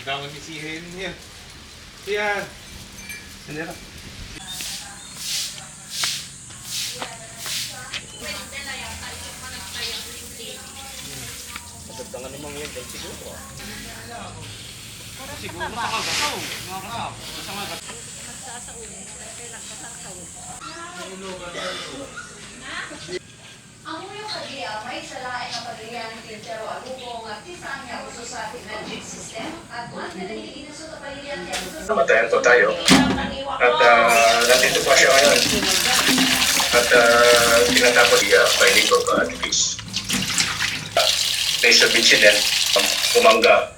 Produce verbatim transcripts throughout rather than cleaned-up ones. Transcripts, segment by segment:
Dangan isihen niya. Siya. Ano ra? Maganda nga namang yan, dahil siguro, ah. Siguro masangag ako. Mga kasama, masangag ako. Ammoyo kadi a maysa laeng a pagilian ti entero a lubong ti saan nga ususar ti magic system at man kadagiti inasut a pagilian ti ususar. Kamatayan po tayo. At, ah, nandito po siya ngayon. At, ah, tinatapos siya by legal, ah, case. They submit siya din. Bumangga.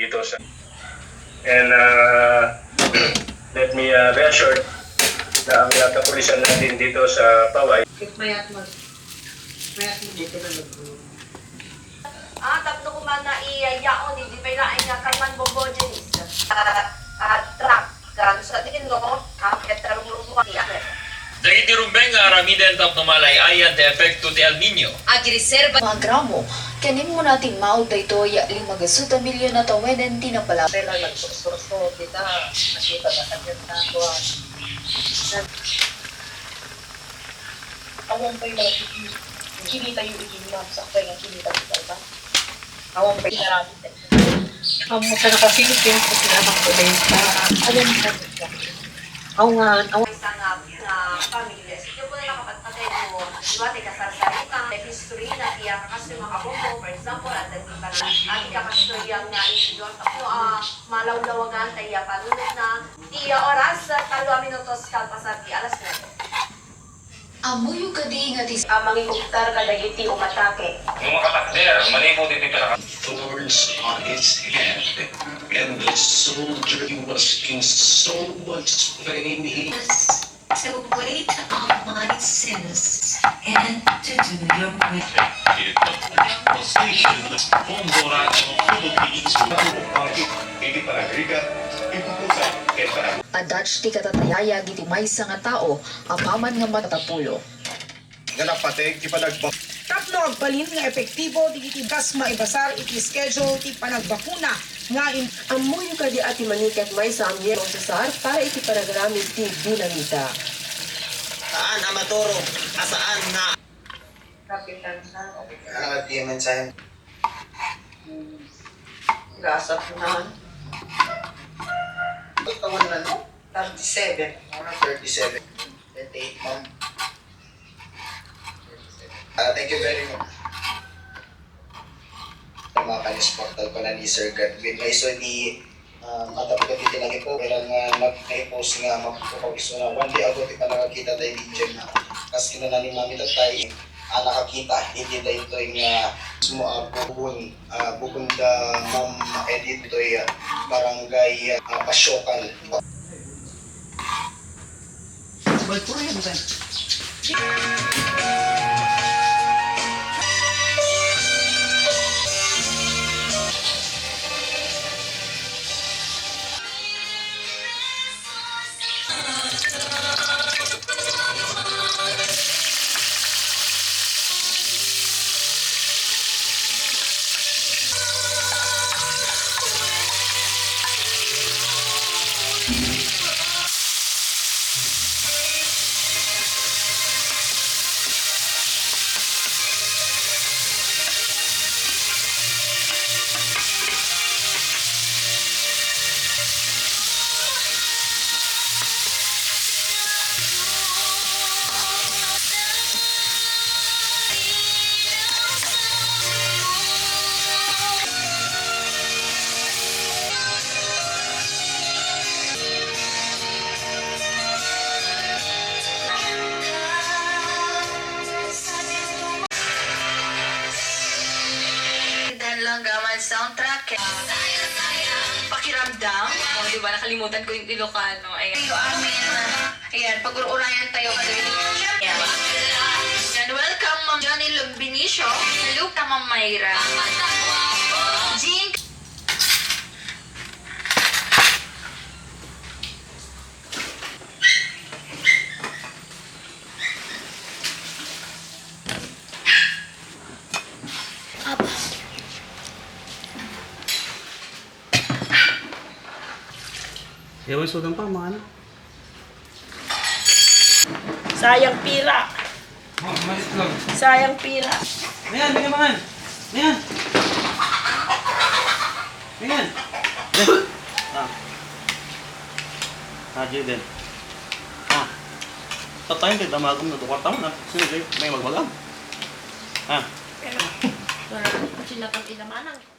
Dito sa, and, ah, let me, ah, be assured na ang, ah, kapulisan natin dito sa Paway. Mayat mag-, mayat mag-, dito na nag- Ah, tapno koma nga iyayaon, hindi pa ilaeng nga kalman bombo, Janice. Ah, ah, truck. Kan sa tingin mo, ah, ket rumrumuar ti amet. Dagiti rumbeng nga aramiden tapno malay-ayan ti epekto ti El Niño. Agreserba. Mga gramo, ken immuna ti maud daytoy lima gasut a milyon a tawenen ti napala. Kaya nagsursurso kita, nakita na kanya na kuwan. Awan pay lagi, kinita yu iti lima, sakto nga kinita yu iti lima. Awan pay lagi. Amo ka nakasingking, kasi abang ko din. Awan ka. Awan, awan. Maysa nga, nga pamilya. Sige po na nakapatpatay ko. Diba, taga Sarsarita. May history na tiya kakastoy makabombo. For example, at dagiti pa na. Ati kakastoy yan nga individual. Tapno, ah, malawlawagan tayo panunot na. Tiya oras, talo a minutos kalpasar ti alas nuebe. Ammoyo kadi nga ti a mangikubtar kadagiti umatake. No makatakder, manipud iti pinaka- Thorns on his head, and the soldier he was in so much pain, he Separate our minds, sins, and to do your will. Ito ang position ng Bombo Radyo Philippines. Iti panagrigat, ipupusan, ken panag- Adda ti katatayayag iti maysa nga tao apaman nga matapulo. Nga napateg ti panagba- Tapno agbalin nga epektibo dagiti kas maibasar iti schedule ti panagbakuna nga in- Ammoyo kadi a ti maniket maysa a miyembro ti sar para iti panagaramid ti dinamita. Saan a maturog a saan nga Kapitan sa Ano nga ti mensahe? Gasat na. Ito, one na, no? Thirty-seven. Ano, thirty-seven? Thirty-eight, ma'am. Ah, thank you very much. Ang mga kanis portal ko na ni Sir Godwin. Ay, so di, ah, matapos iti nag-ipo, pero nga nag-, nag-post nga magpapawiso na one day ago ti panagkita tayo ni Jen na. Kas kinuna ni Mami Tatay, ah, nakakita, iti daytoy nga mismo, ah, bubun, ah, bubun da Ma'am Edith toy, ah, barangay, ah, Pasyokan. Dan lang gaman soundtrack. Pakiramdam. O, di ba? Nakalimutan ko yung Ilocano. Ayan. Ayo, amin. Ayan, pag-ur-urayan tayo. Ayan. Ayan, welcome, Ma'am Johnny Lumbinicio. Hello, Ma'am Myra. Jing. Ewan, sudang pa, mga ano. Sayang pira. Oh, malis lang. Sayang pira. Ayan, bigyan mo nga. Ayan. Ayan. Ah. Ah, Juden. Ah. Sa tayo, di damagom na dukar tama na. Sino kayo? May magbagang. Ah. Pero, wala. Sila pag ilamanang.